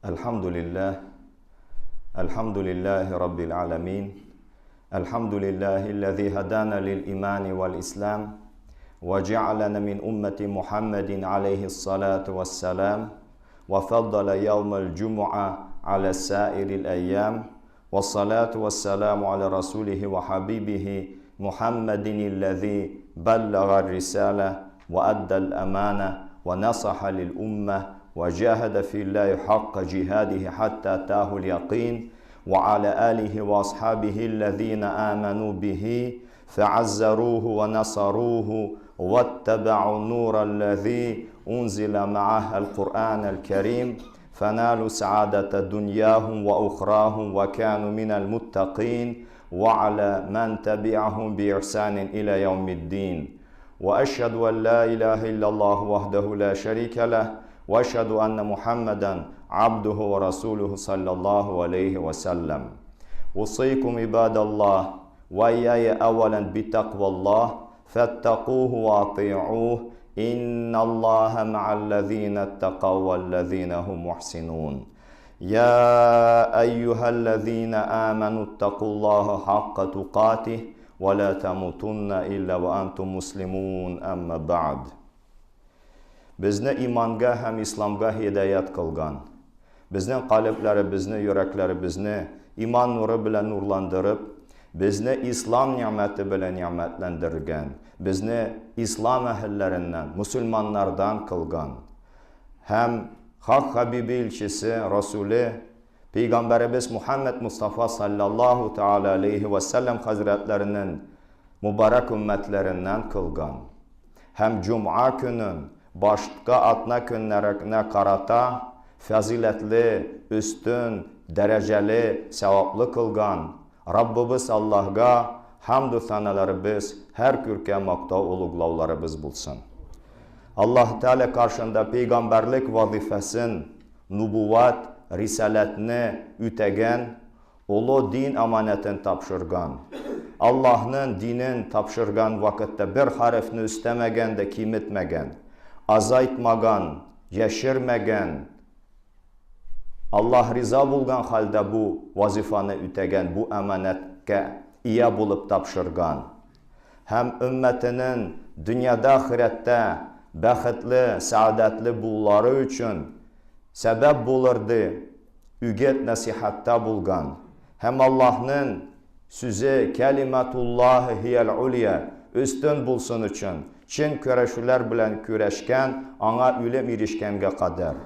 Әлхәмдүлилләһ, әлхәмдүлилләһи раббил галәмин, әлхәмдүлилләһилләзи һәдана лил имани вәл ислам, вә җәаләна мин уммәти Мухәммәдин алейһиссалату вәссәлам, вә фәддәлә яумәл җумуа аля саирил әйям, вәссалату вәссәламу аля расулихи вә хәбибихи Мухәммәдинилләзи бәлләгар рисалә вә әддәл әманә вә насаха лил уммә вә җаһәдә филлаһи хакка җиһадихи хәтта атаһул якыйн вә аля алихи вә асхабихилләзина аману бихи фәаззаруху вә насаруху вәттәбәу нуралләзи унзиля мәгәһ әл-Куръанәл кәрим фәналу сәгадәтә дөньяһум вә ухрахум вә кану минәл муттакин вә аля мән тәбиәһум биихсанин иля яумиддин. Вә әшһәду ән ла илаһә иллаллаһу вахдәһу ла шәрикә ләһ, вә әшһәду әннә Мухәммәдән абдуһу вә расулүһу саллаллаһу галәйһи вә сәлләм. Усыйкум ибадаллаһ, вә ияя әүвәлән битәкъваллаһ, фәттәкуһу вә атыйгуһ, инналлаһа мәгалләзинә иттәкау вәлләзинә һум мухсинун. Йа әйюһәлләзинә амәнү иттәкуллаһа хакка тукатиһ, вә лә тәмутунна илля вә антум муслимун, әмма бәгъд. Безне иманга һәм исламга һидаят кылган, безнең калебләребезне, йөрәкләребезне иман нуры белән нурландырып, безне ислам нигъмәте белән нигъмәтләндергән, безне ислам әһелләреннән, мөселманнардан кылган һәм Хак Хәбибе илчесе, Расуле, Пәйгамбәребез Мухәммәд Мостафа салләллаһу тәгалә алейһи вә сәлләм хәзрәтләренең мөбарәк өммәтләреннән кылган һәм җомга көнен башка атна көннәренә карата фазыйләтле, өстен, дәрәҗәле, сәваплы кылган Раббыбыз Аллаһга хәмду сәналарыбыз, һәр күркәм мактау-олуглауларыбыз булсын. Аллаһ Тәгалә каршында пәйгамбәрлек вазыйфасын, нубуват, рисаләтне үтәгән, олы дин аманәтен тапшырган. Аллаһның динен тапшырган вакытта бер хәрефне өстәмәгән дә киметмәгән, азайтмаган, яшермәгән, Аллаһ риза булган хәлдә бу вазифаны үтәгән, бу аманәткә ия булып тапшырган. Һәм өммәтенең дөньяда-ахирәттә бәхетле, сәгадәтле булулары өчен сәбәп булыр ди үгет-нәсыйхәттә булган. Һәм Аллаһның сүзе, Кәлимәтуллаһи һиял-улья, өстен булсын өчен, чын көрәшүләр белән көрәшкән, аңа үлем ирешкәнгә кадәр.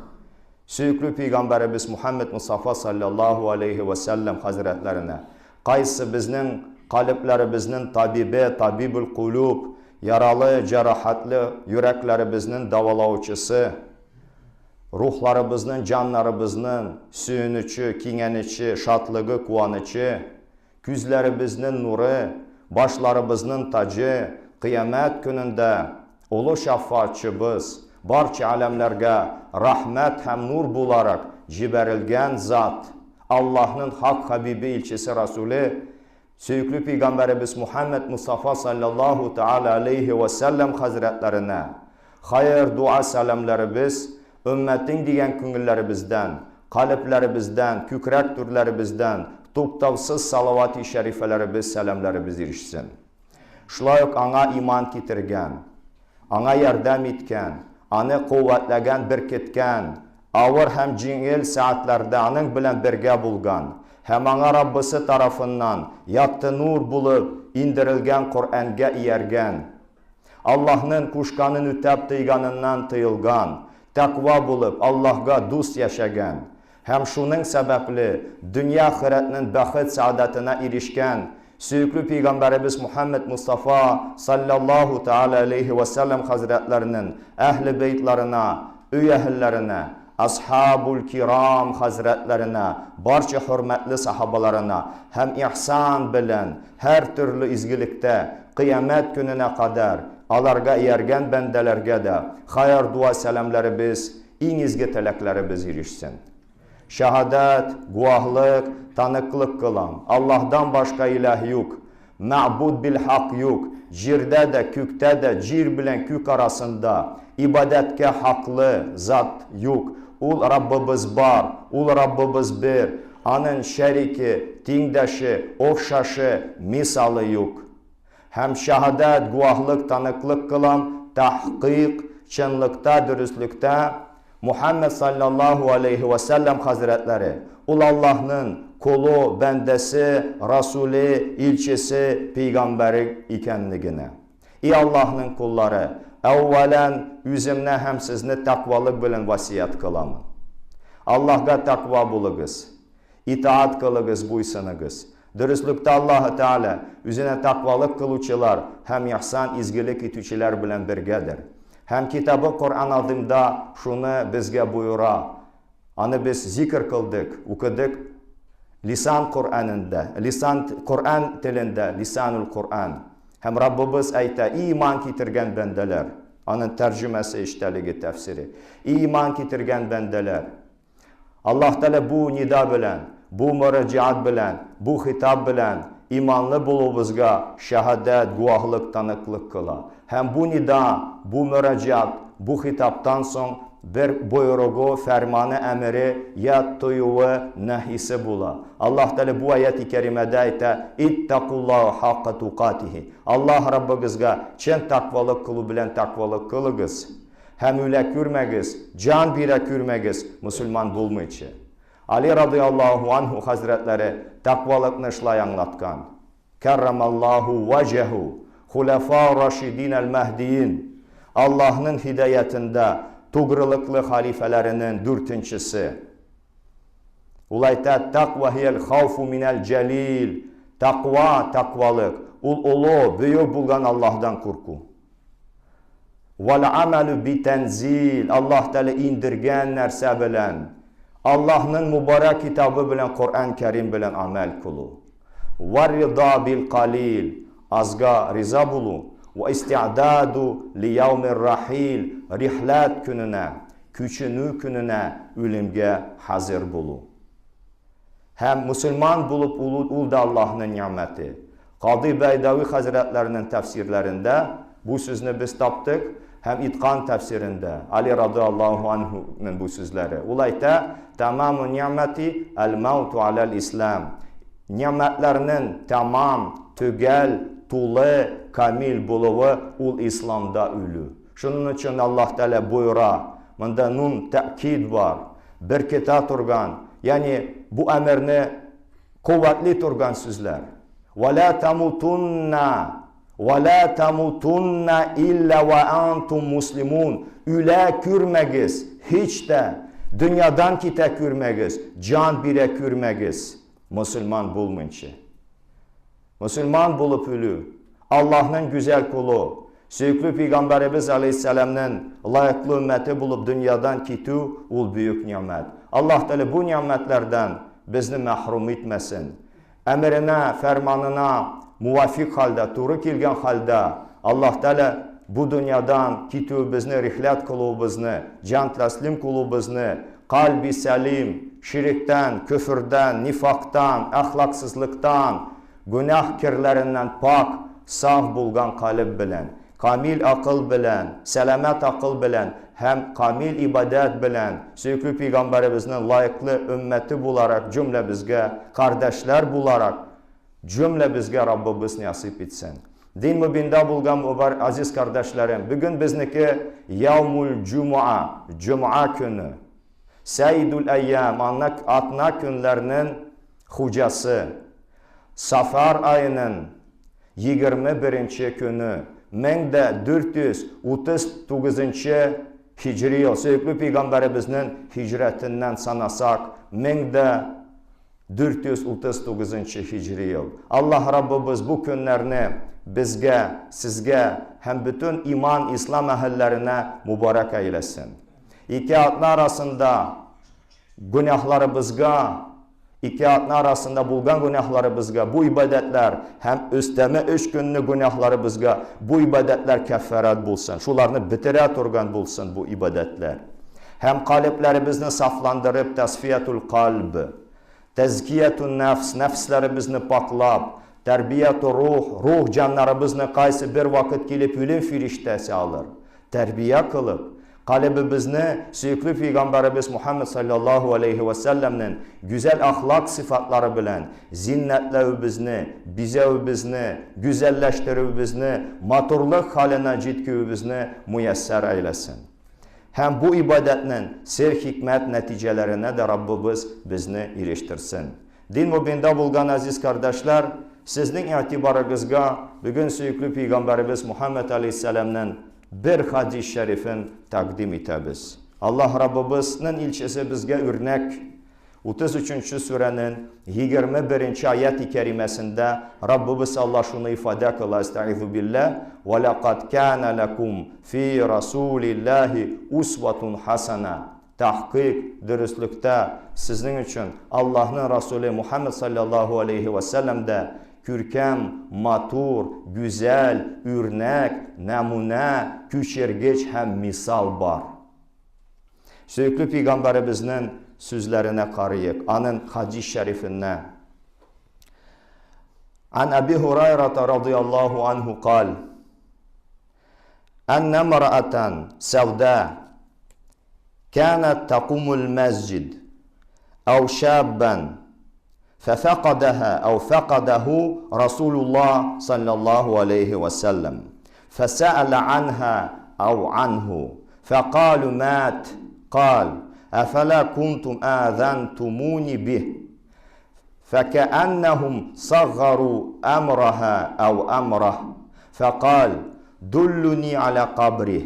Сөекле пәйгамбәребез Мухәммәд Мостафа салләллаһу алейһи вә сәлләм хәзрәтләренә, кайсы безнең калебләребезнең табибе, табибул кулуб, яралы, җәрәхәтле йөрәкләребезнең дәвалаучысы, рухларыбызның, җаннарыбызның сөенече, киңәнече, шатлыгы, куанычы, күзләребезнең нуры, башларыбызның таҗы, кыямәт көнендә олы шәфәгатьчебез, барча аләмнәргә рәхмәт һәм нур буларак җибәрелгән зат, Аллаһның хак хәбибе илчесе Расуле, сөекле пәйгамбәребез Мухәммәд Мостафа салләллаһу тәгалә алейһи вә сәлләм хәзрәтләренә хәер дуа сәламләребез Өммәтең дигән күңелләребездән, калебләребездән, күкрәк түрләребездән туктаусыз салавати шәрифәләребез, сәламләребез ирешсен. Шулай ук аңа иман китергән, аңа ярдәм иткән, аны куәтләгән, беркеткән, авыр һәм җиңел сәгатьләрдә аның белән бергә булган һәм аңа Раббысы тарафыннан якты нур булып иңдерелгән Коръәнгә ияргән, Аллаһның кушканын үтәп тыйганыннан тыелган, тәкъва булып, Аллаһга дуст яшәгән һәм шуның сәбәпле дөнья-ахирәтнең бәхет-сәгадәтенә ирешкән сөекле пәйгамбәребез Мухәммәд Мостафа салләллаһу тәгалә алейһи вә сәлләм хәзрәтләренең әһле бәйтларына, өй әһелләренә, Асхабул кирам хәзрәтләренә, барча хөрмәтле сахабаларына һәм ихсан белән һәртөрле изгелектә кыямәт көненә кадәр аларга ияргән бәндәләргә дә хәер-дуа сәламләребез, иң изге теләкләребез ирешсен. Шәһадәт, гуаһлык, таныклык кылам, Аллаһдан башка илаһ юк, мәгъбуд бил-хак юк, җирдә дә, күктә дә, җир белән күк арасында ибадәткә хаклы зат юк, Ул Раббыбыз бар, Ул Раббыбыз бер, Анын шәрике, тиңдәше, охшашы, мисалы юк. Һәм шаһадәт, гуаһлык, таныклык кылам, тәхкыйк, чынлыкта, дөреслектә, Мухәммәд салләллаһу аләйһи вә сәлләм хәзрәтләре, ул Аллаһнын колы, бәндәсе, расуле, илчесе, пәйгамбәре икәнлегенә. И Аллаһның коллары, әүвәлән үземне һәм сезне тәкъвалык белән васыять кыламын. Аллаһга тәкъва булыгыз, итаать кылыгыз, буйсыныгыз. Дөреслектә Аллаһы Тәгалә үзенә тәкъвалык кылучылар һәм ихсан, изгелек итүчеләр белән бергәдер. Һәм Китабы Коръән Азыймда шуны безгә боера. Аны без зикр кылдык, укыдык Лисан Коръәнендә, Лисан Коръән телендә, Лисанул Коръән. Һәм Раббыбыз әйтә, И иман китергән бәндәләр! Аның тәрҗемәсе, эчтәлеге, тәфсире. И иман китергән бәндәләр! Аллаһ Тәгалә бу нида белән, бу мөрәҗәгать белән, бу хитап белән иманлы булуыбызга шәһадәт, гуаһлык, таныклык кыла. Һәм бу нида, бу мөрәҗәгать, бу хитаптан соң бер боерыгы, фәрманы, әмере я тыюы, нәһисе була. Аллаһ Тәгалә бу аяти кәримәдә әйтә, Иттакуллаһа хакка тукатихи. Аллаһ Раббыгызга чын тәкъвалык кылу белән тәкъвалык кылыгыз. Һәм үлә күрмәгез, җан бирә күрмәгез, мөселман булмыйча. Али радыяллаһу анһу хәзрәтләре тәкъвалыкны шулай аңлаткан, Кәррәмәллаһу вәҗәһу, хуләфа рашидин әл-мәһдиин, Аллаһның һидаятендә тугрылыклы халифәләренең дүртенчесе. Ул әйтә, Тәкъва һиял хауфу минәл җәлил, тәкъва, тәкъвалык, ул олы, бөек булган Аллаһдан курку. Вәл-амәлү битәнзил, Аллаһ Тәгалә иңдергән нәрсә белән, Аллаһның мөбарәк китабы белән Коръән Кәрим белән гамәл кылу. Вәр-рида бил-калил, азга риза булу. Вә истиъдаду лияумир-рахил, рихләт көненә, күченү көненә, үлемгә хәзер булу. Һәм мөселман булып үлү ул да Аллаһның нигъмәте. Кадый Бәйдави хәзрәтләренең тәфсирләрендә бу сүзне без таптык һәм Иткан тәфсирендә Али радыаллаһу анһуның бу сүзләре. Ул әйтә, Тәмаму нигъмәти әл-мауту аләл-ислам. Нигъмәтләрнең тәмам, төгәл, тулы, камил булуы ул исламда үлү. Шуның өчен Аллаһ Тәгалә боера, монда нун тәэкид бар, беркетә торган, ягъни бу әмерне куәтли торган сүзләр. Вә лә тамутунна, вә лә тамутунна илля вә антум муслимун. Үлә күрмәгез, һич тә, дөньядан китә күрмәгез, җан бирә күрмәгез, мөселман булмыйнча. Мөселман булып үлү, Аллаһның гүзәл колы, сөекле пәйгамбәребез алейһиссәламнең лаеклы өммәте булып дөньядан китү, ул бөек нигъмәт. Аллаһ Тәгалә бу нигъмәтләрдән безне мәхрүм итмәсен. Әмеренә, фәрманына муафик хәлдә, туры килгән хәлдә Аллаһ Тәгалә бу дөньядан китүебезне, рихләт кылуыбызны, җан тәслим кылуыбызны, кальби сәлим, ширектән, көфердән, нифактан, әхлаксызлыктан, гөнаһ керләреннән пакь, саф булган калеб белән, камил акыл белән, сәламәт акыл белән һәм камил ибадәт белән сөекле пәйгамбәребезнең лаеклы өммәте буларак җөмләбезгә, кардәшләр буларак җөмләбезгә Раббыбыз нәсыйп итсен. Дин мөбиндә булган мөбар азиз кардәшләрем, бүген безнеке яумул җумуа, җомга көне. Сәйдул әйям, ана атна көннәрнең хуҗасы. Сафар аеның 21 көне, 1439 һиҗри ел, сөекле пәйгамбәребезнең һиҗрәтеннән санасак, 1439 нчы һиҗри ел. Аллаһ Раббыбыз бу көннәрне безгә, сезгә һәм бөтен иман, ислам әһелләренә мубарәк әйләсен. Ике атна арасында гөнаһларыбызга, ике атна арасында булган гөнаһларыбызга бу ибадәтләр һәм өстәмә өч көнне гөнаһларыбызга бу ибадәтләр кәффарәт булсын. Шуларны бетерә торган булсын бу ибадәтләр. Һәм калебләребезне сафландырып, тәсфиятул кальб, тәзкиятун нәфс, нәфсләребезне пакълап, тәрбияту рух, рух җаннарыбызны кайсы бер вакыт килеп үлем фирештәсе алыр, тәрбия кылып, Калебебезне сөекле пәйгамбәребез Мухаммед салләллаһу алейһи вә сәлләмнең гүзәл әхлак сыйфатлары белән зиннәтләвебезне, бизәвебезне, гүзәлләштерүебезне, матурлык халенә җиткүебезне муяссәр әйләсен. Һәм бу ибадәтнең сер-хикмәт нәтиҗәләренә дә Раббыбыз безне ирештерсен. Дин мобинда булган азиз кардәшләр, сезнең игътибарыгызга бүген сөекле пәйгамбәребез Мухаммед алейһиссәламнең бер хадис шәрифен тәкъдим итәбез. Аллаһ Раббыбызның илчесе безгә үрнәк 33 нче сүрәнең 21 нче аят-и кәримәсендә Раббыбыз Аллаһ шуны ифадә кыла, Әстәгыйзу билләһ, Вә ләкад кәнә ләкум фи расулиллаһи усватун хасана. Тәхкыйк, дөреслектә, сезнең өчен Аллаһның Расуле Мухәммәд салләллаһу алейһи вә сәлләмдә күркәм, матур, гүзәл, үрнәк, нәмүнә, күчергеч һәм мисал бар. Сөекле пәйгамбәребезнең сүзләренә карыйк, аның хадис шәрифенә. Ан Әби Һурайрата радыяллаһу анһу кал. Анна мраатан сәүдә كانت تقوم المسجد أو شابا ففقدها أو فقده رسول الله صلى الله عليه وسلم فسأل عنها أو عنه فقالوا مات قال أفلا كنتم آذنتموني به فكأنهم صغروا أمرها أو أمره فقال دلني على قبره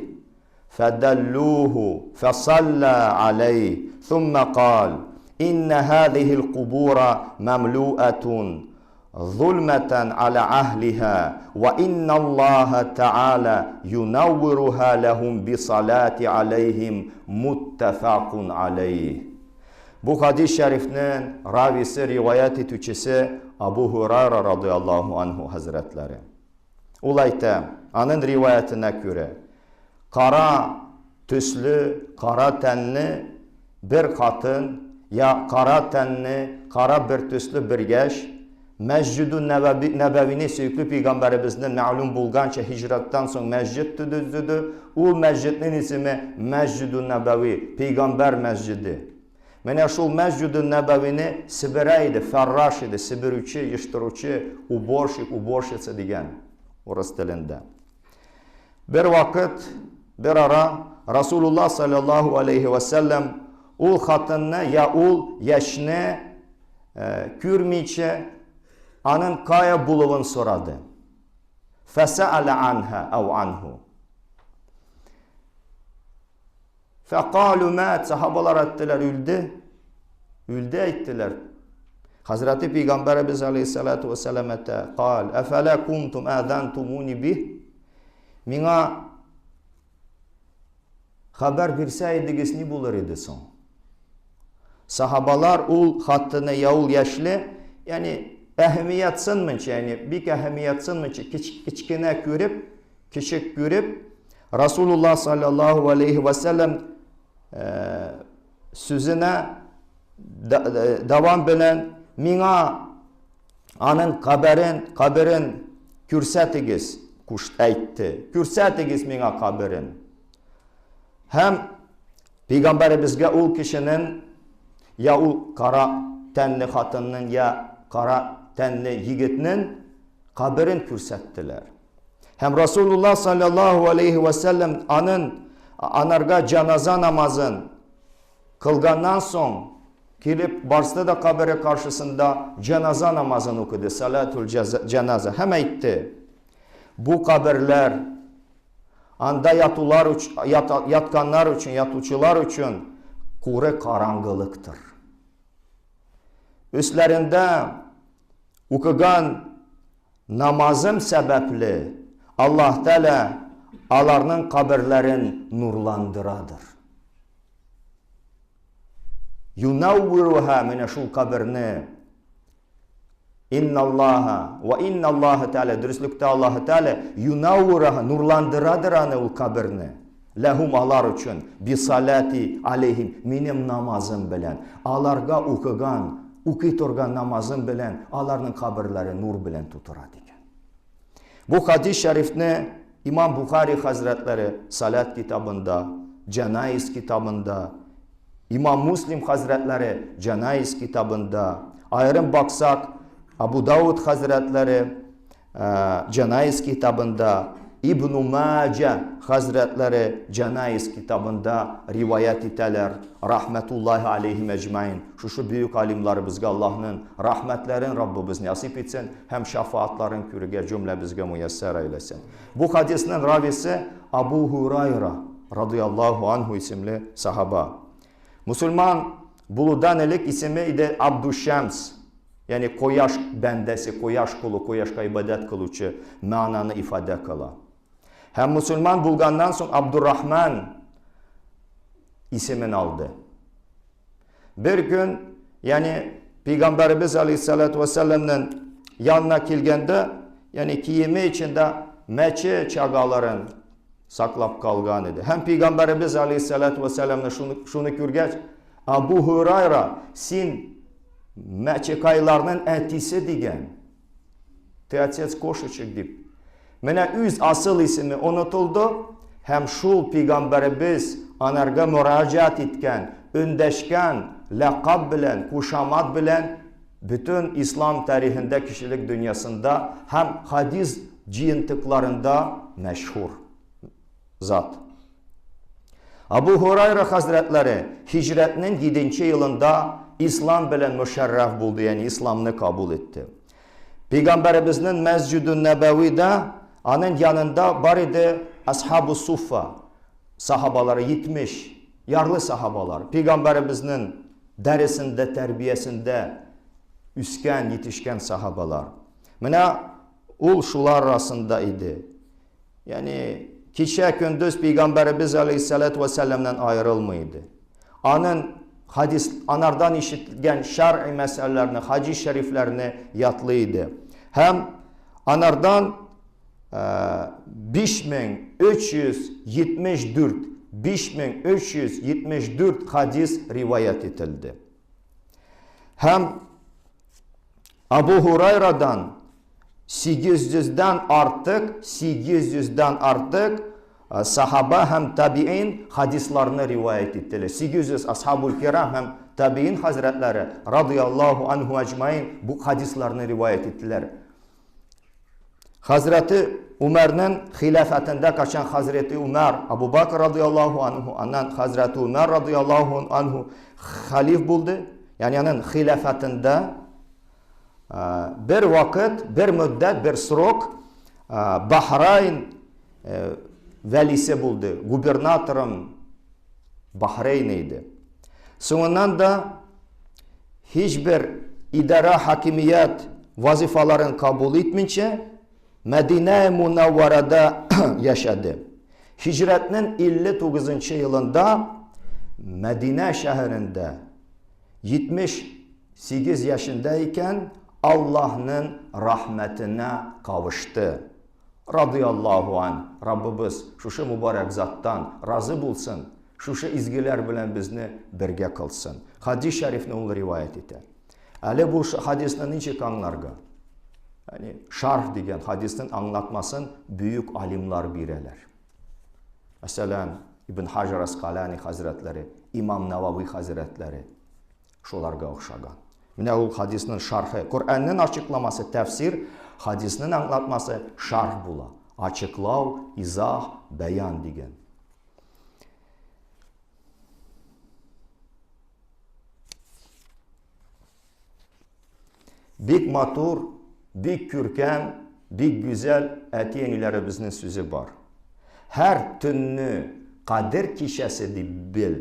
فدلوه فصلى عليه ثم قال إن هذه القبور مملوءة ظلمة على أهلها وإن الله تعالى ينورها لهم بصلاة عليهم متفق عليه Бу хадис шәрифнең рависе, риваять итүчесе Абу Һурайра радыяллаһу анһу хәзрәтләре. Ул әйтә, аның риваятенә күрә, кара төсле, кара тәнле бер хатын, я кара тәнле, кара бер төсле бер яшь, Мәсҗиду Нәбәвине сөекле пәйгамбәребезнең мәгълүм булганча һиҗрәттән соң мәсҗид төзеде. Ул мәсҗиднең исеме Мәсҗиду Нәбәви, пәйгамбәр мәсҗиде. Менә шул Мәсҗиду Нәбәвине себерә иде, фәрраш иде, себерүче, ештыручы, уборщик, уборщица дигән урыс телендә. Бер вакыт, бер ара Расулуллаһ саллаллаһу алейхи ва саллям ул хатынны я ул яшьне күрмичә аның кая булуын сорады. Фәсәәлә анха ау анху. Фәкалу мат, сахабалар әйттеләр, үлде. Үлде әйттеләр. Хәзрәти Пәйгамбәребез алейхиссалату вассалам әйтә, кал, әфәлә кунтум азантумуни бих? Миңа хәбәр бирсә идегез, ни булыр иде соң? Сахабалар ул хатыны я ул яшьле, ягъни әһәмиятсынмынча, ягъни бик әһәмиятсынмынча кечкенә күреп, Кечек күреп, Расулуллаһ саллаллаһу алейхи ва саллям сүзенә дәвам белән миңа аның каберен, каберен күрсәтегез, куш әйтте. Күрсәтегез миңа каберен. Һәм пәйгамбәребезгә ул кешенең я ул кара тәнле хатынның, я кара тәнле егетнең каберен күрсәттеләр. Һәм Расулуллаһ саллаллаһу алейхи ва саллям анын анарга җаназа намазын кылганнан соң килеп барсы да кабере каршысында җаназа намазын укыды, салатул җаназа. Һәм әйтте: Бу каберләр анда ятулар ятканнар өчен, ятучылар өчен куры караңгылыктыр. Өсләрендә укыган Намазым сәбәпле, Аллаһ Тәгалә аларның каберләрен нурландырадыр. Юнаввируха, менә шул каберне. Инналлаһа ва инналлаһа Тәгалә, дөреслектә Аллаһ Тәгалә юнаввируха, нурландырадыр аны ул каберне. Ләһум алар өчен бисалати алейхим, минем намазым белән, аларга укыган, укый торган намазым белән аларның каберләре нур белән тутыра дигән. Бу хадис шәрифне Имам Бухари хәзрәтләре Салат китабында Җәнаиз китабында, Имам Муслим хәзрәтләре Җәнаиз китабында, аерым баксак, Абу Дауд хәзрәтләре Җәнаиз китабында, Ибну Маҗа хәзрәтләре Җәнаиз китабында риваять итәләр. Рахмәтуллаһи алейһим әҗмәин. Шушы бөек алимларыбызга Аллаһның рәхмәтләрен Раббыбыз насыйп итсен һәм шафаатларын күрергә җөмләбезгә муяссәр әйләсен. Бу хадисның рависе Абу Һурайра радыяллаһу анһу исемле сахаба. Мусульман булудан элек исеме иде Абдушамс, ягъни кояш бәндәсе, кояш колы, кояшка ибадәт кылучы мәгънәне ифадә кыла. Һәм мусульман булганнан соң Абдуррахман исемен алды. Бер көн, ягъни пәйгамбәребез алейхиссалату вассаламның янына килгәндә, ягъни киеме эчендә мәче чагаларын саклап калган иде. Һәм пәйгамбәребез алейхиссалату вассаламны шуны, шуны күргәч, Абу Һурайра, син мәчекайларның әтисе дигән. Ты отец кошечек дип. Менә үз асыл исеме онытылды һәм шул пәйгамбәребез анарга мөрәҗәгать иткән, өндәшкән ләкаб белән, кушамат белән бөтен ислам тарихында, кешелек дөньясында һәм хадис җыентыкларында мәшһүр зат. Абу Һурайра хәзрәтләре һиҗрәтнең 7 елында ислам белән мөшәррәф булды, ягъни исламны кабул итте. Пәйгамбәребезнең Мәсҗидүн Нәбәвидә аның янында бар иде Асхабу Суффа сахабалары 70 ярлы сахабалар. Пәйгамбәребезнең дәресендә, тәрбиясендә үскән, йитешкән сахабалар. Менә ул шулар арасында иде. Ягъни кичә көндез пәйгамбәребез алейхиссалату вассаламнан аерылмый иде. Аның хадис анардан ишеткән шәръи мәсьәләләрне, хаҗи шәрифләрне ятлый иде. Һәм анардан 5374 5374 хадис риваять ителде. Һәм Абу Һурайрадан 800 дән артык, 800 дән артык сахаба һәм табиин хадисларны риваять иттеләр. 800 асхабул кирам һәм табиин хәзрәтләре радияллаһу анһу әҗмаин бу хадисларны риваять иттеләр. Хәзрәте Умәрнең хилафәтендә качан хәзрәте Умәр, Абу Бакр радияллаһу анһу, аннан хәзрәте Умәр радияллаһу анһу халиф булды. Ягъни аның хилафәтендә бер вакыт, бер мөддәт, бер срок Бахрайн вәлисе булды, губернаторым Бахрейн иде. Соңыннан да һичбер идарә хакимият вазифаларын кабул итмичә, Мәдинә Мунавварада яшәде. Һиҗрәтнең 59 елында Мәдинә шәһәрендә 78 яшендә икән, Аллаһның рәхмәтенә кавышты. Радыяллаһу ан, Раббыбыз шушы мубарәк заттан разый булсын, шушы изгеләр белән безне бергә кылсын. Хадис шәрифне ул риваять итә. Әле бу хадисны ничек аңларга? Ягъни шарх дигән хадисның аңлатмасын бөек алимлар бирәләр. Мәсәлән, Ибн Хаҗар Аскалани хәзрәтләре, Имам Навави хәзрәтләре шуларга охшаган. Менә ул хадисның шархы. Коръәннең ачыкламасы тәфсир, хадисның аңлатмасы шарх була. Ачыклау, изах, бәян дигән. Бик матур, бик күркәм, бик гүзәл әти-әниләребезнең сүзе бар. Һәр төнне Кадер кичәсе дип бел,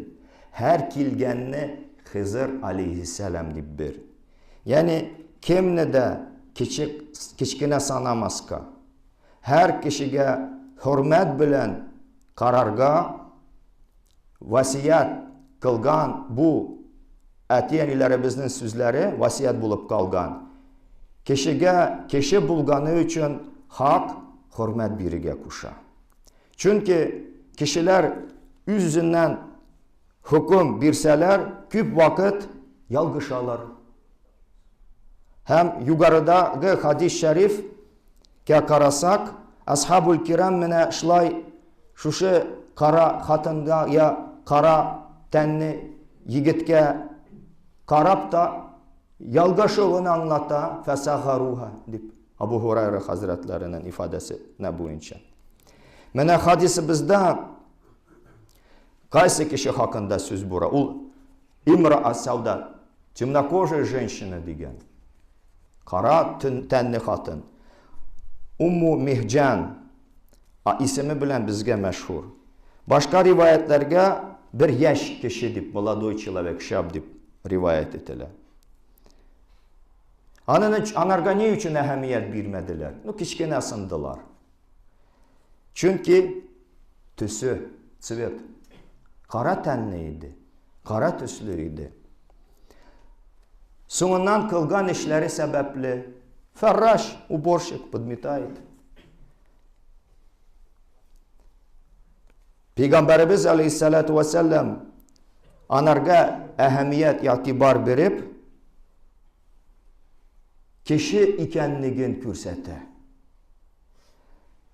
һәр килгәнне Хизр алейһиссәлам дип бир. Ягъни кемне дә кечек, кечкенә санамаска, һәр кешегә хөрмәт белән карарга Васият кылган бу әти-әниләребезнең сүзләре васият булып калган. Кешегә кеше булганы өчен хак хөрмәт бирергә куша. Чөнки кешеләр үз-үзеннән хөкем бирсәләр, күп вакыт ялгышалар. Һәм югарыдагы хадис шәриф кә карасак, асхабул кирам менә шулай шушы кара хатынга я кара тәнне егеткә карап та ялгышуын аңлата, фәсәгаруха дип Абу Һурайра хәзрәтләренең ифадәсенә буенча. Менә хадисыбызда кайсы кеше хакында сүз бура? Ул имра сауда, темнокожая женщина дигән. Кара тәнле хатын. Умму Михҗан а исеме белән безгә мәшһүр. Башка риваятләргә бер яшь кеше дип, молодой человек, шаб дип риваять ителә. Аны анарга ни өчен әһәмият бирмәделәр? Ну, кечкенә сындылар. Чөнки төсе, цвет кара тәнле иде, кара төсле иде. Соңыннан кылган эшләре сәбәпле фәрраш, уборщик подметает. Пәйгамбәребез алейхиссалату вассалам анарга әһәмият, игътибар биреп, кеше икәнлеген күрсәтә.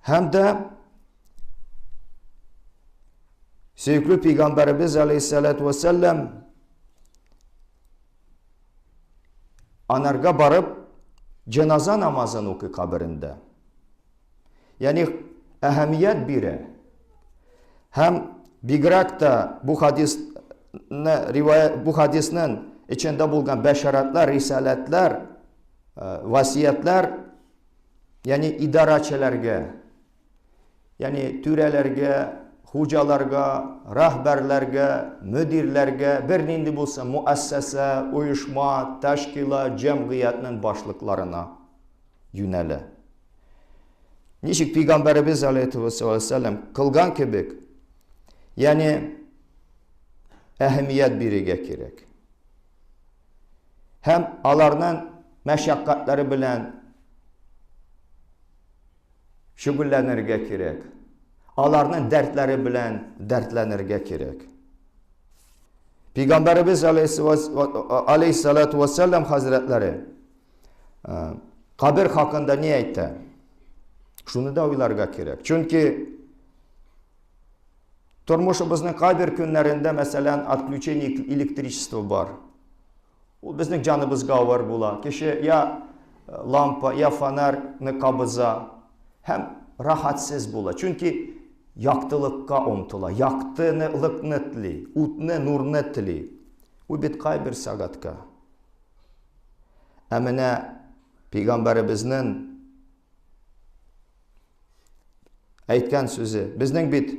Һәм дә сөекле пәйгамбәребез алейхиссалату вассалам анарга барып җеназа намазын укый каберендә. Ягъни әһәмият бирә. Һәм бигрәк тә бу хадисны риваять бу хадисның эчендә булган бәшәрәтләр, рисаләтләр, э, васиятләр, ягъни идарәчеләргә, ягъни түрәләргә, хуҗаларга, рәһбәрләргә, мөдирләргә, бернинди булса муассаса, оешма, тәшкилат, җәмгыятьнең башлыкларына юнәлә. Ничек пәйгамбәребез алейһиссалам кылган кебек, ягъни әһәмият бирергә кирәк. Һәм аларның мәшәкатьләре белән шөгыльләнергә кирәк. Аларның дәртләре белән дәртләнергә кирәк. Пәйгамбәребез алейһиссалату вассалам хәзрәтләре кабер хакында ни әйтә? Шуны да уйларга кирәк. Чөнки тормышыбызның кайбер көннәрендә, мәсәлән, отключение электричества бар. Ул безнең җаныбызга авыр була. Кеше я э, лампа, я фонарьны кабыза һәм рахатсыз була. Чөнки яктылыкка омтыла, яктылыкны тели, утны, нурны тели. Ул бит кайбер сәгатькә. Ә менә пәйгамбәребезнең әйткән сүзе, безнең бит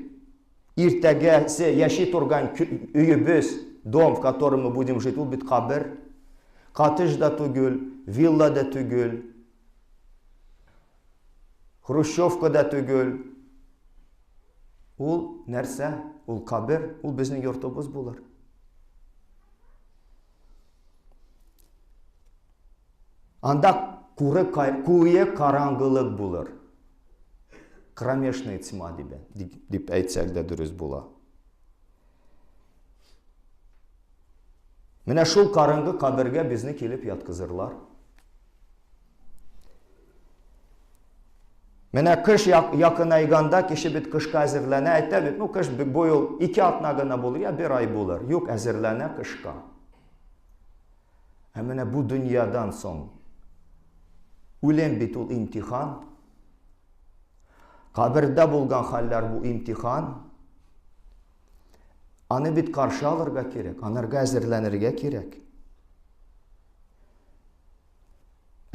иртәгәсе яши торган өебез, дом, в котором мы будем жить, ул бит кабер. Коттедж да түгел, вилла да түгел, хрущевка да түгел. Ул нәрсә? Ул кабер, ул безнең йортыбыз булыр. Анда куры, куе караңгылык булыр. Кромешная тьма дип, дип әйтсәк дә дөрес була. Менә шул караңгы кабергә безне килеп яткызырлар. Менә кыш якынайганда кеше бит кышка әзерләнә, әйтә бит, ну кыш бу ел ике атна гына булыр, я бер ай булыр. Юк, әзерләнә кышка. Ә менә бу дөньядан соң үлем бит ул имтихан. Кабердә булган хәлләр бу имтихан. Аны бит каршы алырга кирәк, анарга әзерләнергә кирәк.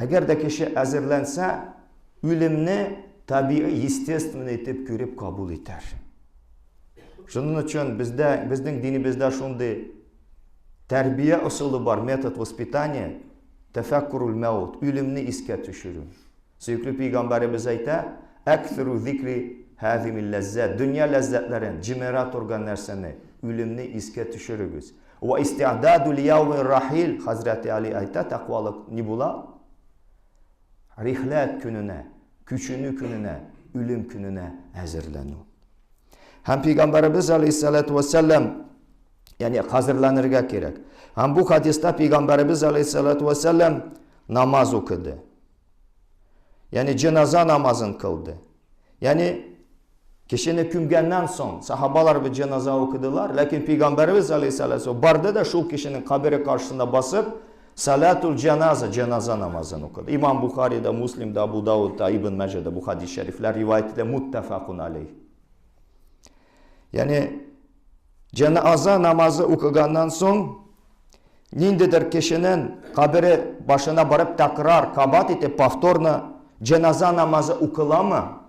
Әгәр дә кеше әзерләнсә, үлемне табигый, естественный итеп күреп кабул итәр. Шуның өчен бездә, безнең динебездә шундый тәрбия ысулы бар, метод воспитания, тәфәккурул мәут, үлемне искә төшерү. Сөекле пәйгамбәребез әйтә, Әксиру зикри һазимил ләззат, дөнья ләззәтләрен җимерә торган нәрсәне, үлемне искә төшерегез. Ва исти'даду лияумир рахил, хәзрәти Али әйтә, тәкъвалык ни була? Рихләт көненә, күченү көненә, үлем көненә әзерләнү. Һәм пәйгамбәребез алейһиссалату вассалам, ягъни хәзерләнергә кирәк. Һәм бу хадиста пәйгамбәребез алейһиссалату вассалам намаз укыды. Ягъни җеназа намазын кылды. Ягъни Кешене күмгәннән соң, сахабалар бит җеназа укыдылар, ләкин пәйгамбәребез алейһиссалату барды да шул кешенең кабере каршысында басып, салатул җаназа, җеназа намазын укыды. Имам Бухарида, Муслимда, Абу Даудта, Ибн Мәҗәдә бу хадис шәрифләр риваять ителә, муттафакун алейх. Ягъни җеназа намазы укыганнан соң ниндидер кешенең кабере башына барып такрар, кабат итеп повторно җеназа намазы укыламы?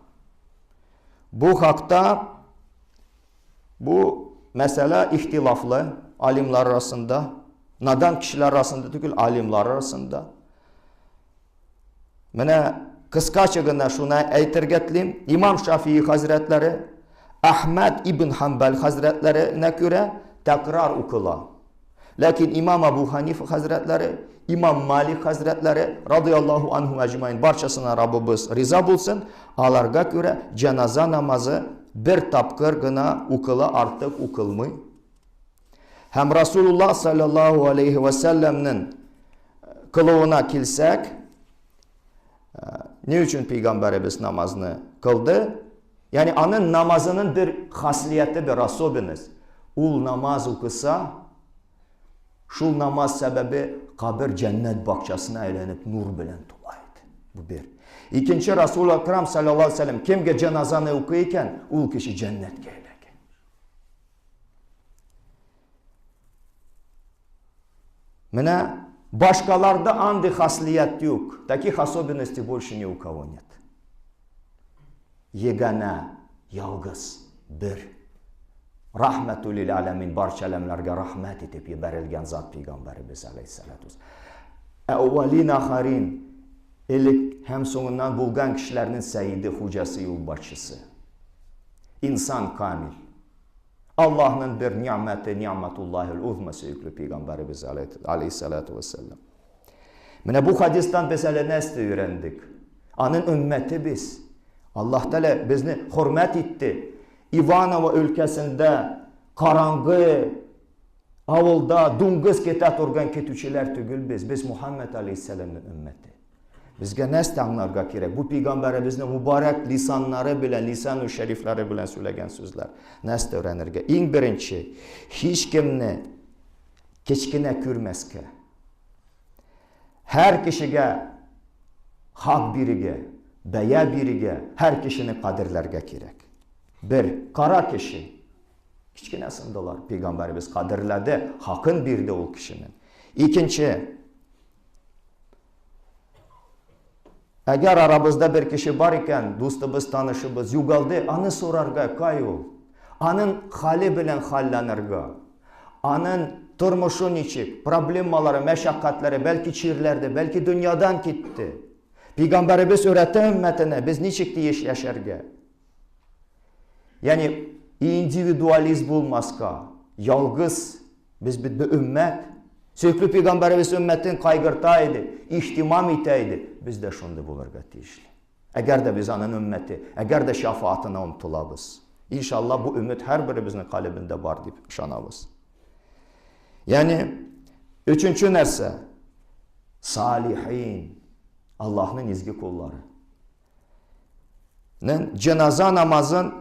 Бу хакта бу мәсьәлә ихтилафлы алимлар арасында, надан кешеләр арасында түгел, алимлар арасында. Менә кыскача гына шуны әйтергә телим. Имам Шафии хәзрәтләре, Әхмәд ибн Ханбал хәзрәтләренә күрә тәкрар укыла. Ләкин имам Абу Ханифа хәзрәтләре, имам Малик хәзрәтләре, радыяллаһу анһум әҗмаин, барчасына Раббыбыз риза булсын, аларга күрә җаназа намазы бер тапкыр гына укыла, артык укылмый. Һәм Расулуллаһ саллаллаһу алейхи ва сәлләмнең кылуына килсәк, ни өчен пәйгамбәребез намазны кылды? Ягъни аның намазының бер хаслияте, бер особенность. Ул намаз укыса, шул намаз сәбәбе кабер җәннәт бакчасына әйләнеп нур белән тула иде. Бу бер. Икенче Расул Акрам саллаллаһу алейһи вәсәлләм кемгә җеназаны укый икән, ул кеше җәннәткә эләгә. Менә башкаларда андый хаслият юк. Таких особенностей больше ни у кого нет. Егана, ялгыз, бер. Рахмәту лил аләмин, барча әләмнәргә рахмәт итеп ебәрелгән зат пәйгамбәребез алейһиссалату. Әүвалин ахарин, элек һәм соңыннан булган кешеләрнең сәйиде, хуҗасы, юлбашчысы. Инсан камил. Аллаһның бер ни'мәте, ни'мәтуллаһил узма, сөекле пәйгамбәребез алейһиссалату вассалам. Менә бу хадистан без әле нәрсә өйрәндек? Аның өммәте без. Аллаһ Тәгалә безне хөрмәт итте. Иваново өлкәсендә караңгы авылда дуңгыз китә торган көтүчеләр түгел без. Без Мухаммед алейһиссәламның өммәте. Безгә нәрсә аңларга кирәк? Бу пәйгамбәребезнең мубарак лисаннары белән, лисану шәрифләре белән сөйләгән сүзләр. Нәрсә өйрәнергә? Иң беренче, һичкемне кечкенә күрмәскә. Һәр кешегә хак бирергә, бәя бирергә, һәр кешене кадерләргә кирәк. Бер, кара кеше. Кечкенә сындылар. Пәйгамбәребез кадерләде, хакын бирде ул кешенең. Икенче, Әгәр арабызда бер кеше бар икән, дустыбыз, танышыбыз югалды, аны сорарга, кай ул? Аның хәле белән хәлләнергә. Аның тормышы ничек, проблемалары, мәшәкатьләре, бәлки чирләрде, бәлки дөньядан китте. Пәйгамбәребез өйрәтә өммәтенә, без ничек тиеш яшәргә? Ягъни индивидуалист булмаска, ялгыз, без бит бер өммәт. Сөекле пәйгамбәребез өммәтен кайгырта иде, ихтимам итә иде. Без дә шундый булырга тиешле. Әгәр дә без аның өммәте, әгәр дә шафаатына омтылабыз. Иншалла бу өмет һәрберебезнең калебендә бар дип ышанабыз. Ягъни өченче нәрсә салихин, Аллаһның изге куллары. Җеназа намазын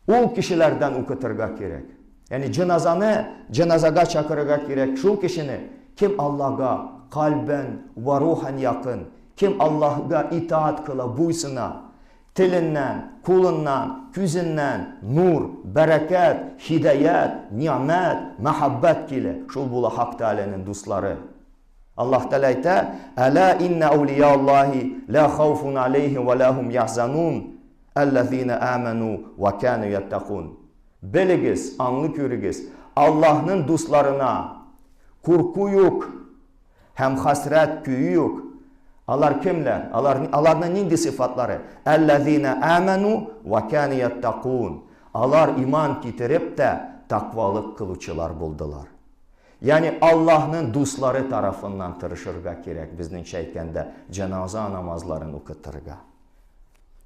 ул кешеләрдән укытырга кирәк. Ягъни җеназаны җеназага чакырырга кирәк шул кешене, кем Аллаһга кальбән ва рухан якын, кем Аллаһга итаат кыла, буйсына, теленнән, кулыннан, күзеннән нур, бәрәкәт, һидаят, ни'мәт, мәхәббәт килә. Шул була Хак Тәгаләнең дуслары. Аллаһ Тәгалә әйтә, Әлә иннә әүлия Аллаһи ла хауфун алейхим ва ла хум яхзанун, әлләзина аману ва кану яттакун. Белегез, аңлы күрегез, Аллаһның дусларына курку юк һәм хәсрәт көю юк. Алар кемләр? Алар, аларның нинди сыйфатлары? Әлләзина аману ва кану яттакун. Алар иман китереп тә тәкъвалык кылучылар булдылар. Ягъни Аллаһның дуслары тарафыннан тырышырга кирәк, безнеңчә әйткәндә, җеназа намазларын укытырга.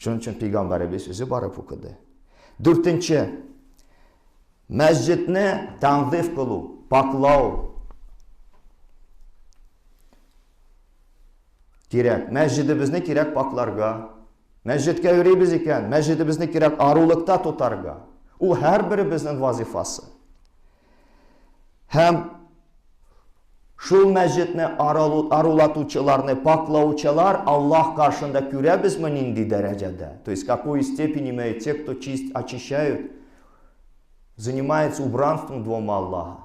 Шуның өчен пәйгамбәребез үзе барып укыды. Дүртенче, мәсҗидне тәнзиф кылу, паклау кирәк. Мәсҗидебезне кирәк пакларга. Мәсҗидкә йөрибез икән, мәсҗидебезне кирәк арулыкта тотарга. Ул һәрберебезнең вазифасы. Һәм шул мәсҗидне арулатучыларны, паклаучылар Аллаһ каршында күрәбезме нинди дәрәҗәдә? То есть какую степень имеют те, кто чист, очищают, занимается убранством дома Аллаха.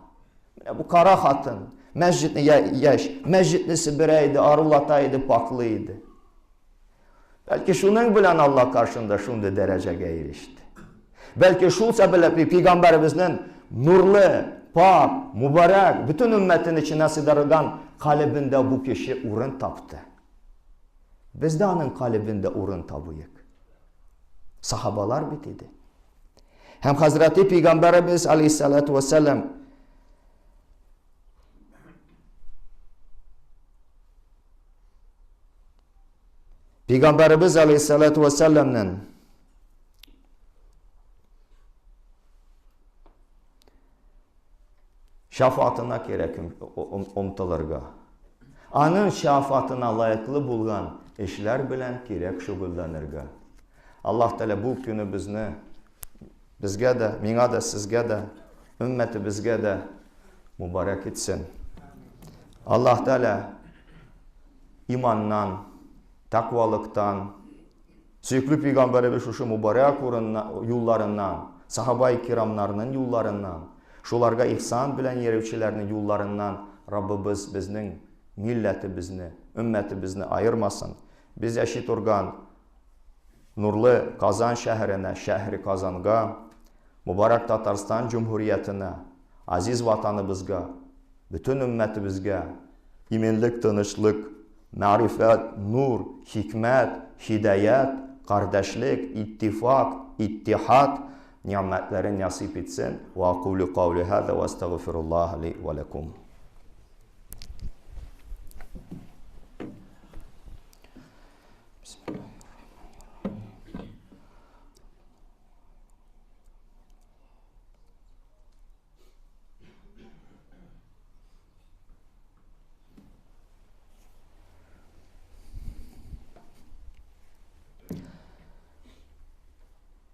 Менә бу кара хатын мәсҗидне яшь, мәсҗидне себерә иде, арулата иде, паклый иде. Бәлки шуның белән Аллаһ каршында шундый дәрәҗәгә иреште. Бәлки шул сәбәпле пәйгамбәребезнең нурлы, пак, мубарак, бөтен өммәтен эченә сыйдырган калебендә бу кеше урын тапты. Без дә аның калебендә урын табыйк. Сахабалар бит иде. Һәм хәзрәти пәйгамбәребез алейхиссалату вассалам Пәйгамбәребез алейхиссалату вассаламнан шафаатына кирәк омтылырга. Аның шафаатына лаеклы булган эшләр белән кирәк шөгыльләнергә. Аллаһ Тәгалә бу көнебезне безгә дә, миңа да, сезгә дә, өммәтебезгә дә мубарак итсен. Аллаһ Тәгалә иманнан, тәкъвалыктан, сөекле пәйгамбәребез шушы мубарак урынна, юлларыннан, сахабай кирамнарның юлларыннан, шуларга ихсан белән йөрүчеләрнең юлларыннан Раббыбыз безнең милләтебезне, өммәтебезне аермасын. Без яши торган нурлы Казан шәһәренә, шәһри Казанга, мубарак Татарстан җөмһүриятенә, азиз ватаныбызга, бөтен өммәтебезгә иминлек, тынычлык, мәгърифәт, нур, хикмәт, һидаят, кардәшлек, иттифак, иттихад нигъмәтләрен насыйп итсен. Ва акулю каули һаза ва астагфируллаһ ли ва лакум.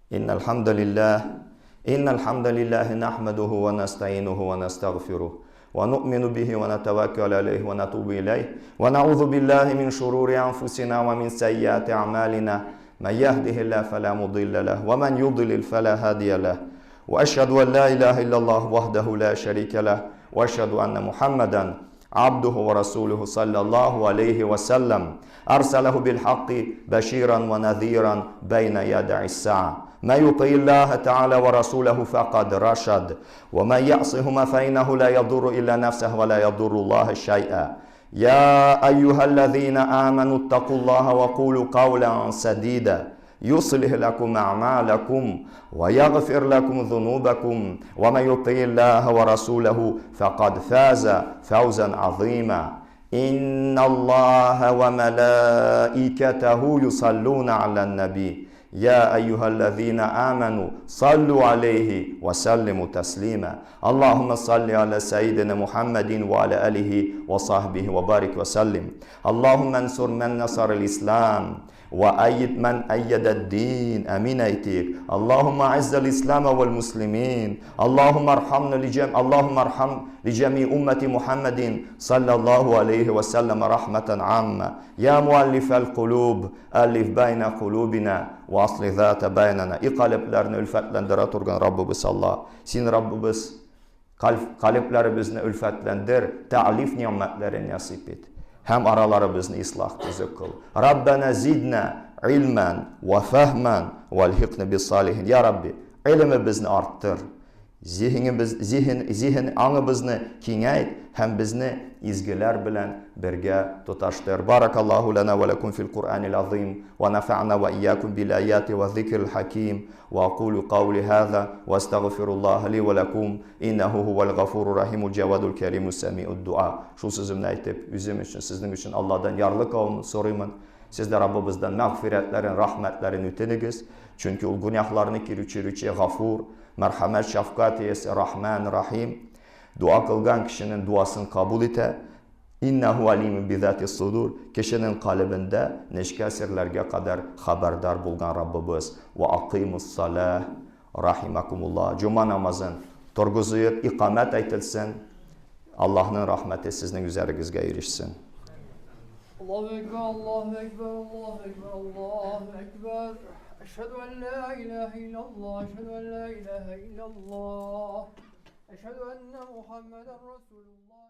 إن الحمد لله إن الحمد لله نحمده ونستعينه ونستغفره ونؤمن به ونتوكل عليه ونتوب إليه ونعوذ بالله من شرور أنفسنا ومن سيئات أعمالنا من يهده الله فلا مضل له ومن يضلل فلا هادي له وأشهد أن لا إله إلا الله وحده لا شريك له وأشهد أن محمدا عبده ورسوله صلى الله عليه وسلم أرسله بالحق بشيرا ونذيرا بين يدي الساعة ما يطيع الله تعالى ورسوله فقد رشد ومن يعصهما فإنه لا يضر إلا نفسه ولا يضر الله شيئا يا أيها الذين آمنوا اتقوا الله وقولوا قولا سديدا يصلح لكم أعمالكم ويغفر لكم ذنوبكم ومن يطع الله ورسوله فقد فاز فوزا عظيما إن الله وملائكته يصلون على النبي يا أيها الذين آمنوا صلوا عليه وسلموا تسليما اللهم صل على سيدنا محمد وعلى آله وصحبه وبارك وسلم اللهم انصر من نصر الإسلام وأيد من أيد الدين أمين أيتيك اللهم أعز الإسلام والمسلمين اللهم ارحمنا لجم اللهم ارحم لجميع أمة محمد صلى الله عليه وسلم رحمة عامة يا مؤلف القلوب ألف بين قلوبنا وأصل ذات بيننا إقالبلرني өлфәтләндерә торган Раббыбыз Аллаһ син Раббыбыз Калебләребезне өлфәтләндер, тәэлиф нигъмәтләрен насыйп ит. Һәм араларыбызны ислах төзек кыл. Раббәнә зиднә илмән вә фәһмән вәлхикне биссалихин. Я Рабби, гыйлемебезне арттыр. Зиһенебез, зиһен, зиһен аңыбызны киңәйт һәм безне изгеләр белән бергә тоташтыр. Баракаллаһу лана ва лакум фил Куръанил азим ва нафа'на ва иякум бил аяти ва зикрил хаким. وأقول قولي هذا واستغفر الله لي ولكم إنه هو الغفور الرحيم الجواد الكريم السميع الدعاء. Шул сүземне әйтеп, үзем өчен, сезнең өчен Алладан ярлыкавын сорыймын. Сез дә Раббыбыздан мәгъфирәтләрен, рәхмәтләрен үтенегез. Чөнки ул гөнаһларны кирүчерүче Гафур, мәрхәмәт, шәфкать иясе, Рахман, Рахим. Дуа кылган кешенең дуасын кабул итә. Иннәһу алимун бидатис судур, кешенең калебендә нечкә серләргә кадәр хәбәрдар булган Раббыбыз. Ва акыймус саләһ, рахимакумуллаһ. Җома намазын торгызыйк, икамәт әйтелсен. Аллаһның рәхмәте сезнең үзәрегезгә ирешсен. Аллаһу әкбәр, Аллаһу әкбәр, Аллаһу әкбәр, Аллаһу әкбәр. Әшһәду ан ла илаһа иллаллаһ, әшһәду ан ла илаһа иллаллаһ. Әшһәду анна Мухаммадан расулуллаһ.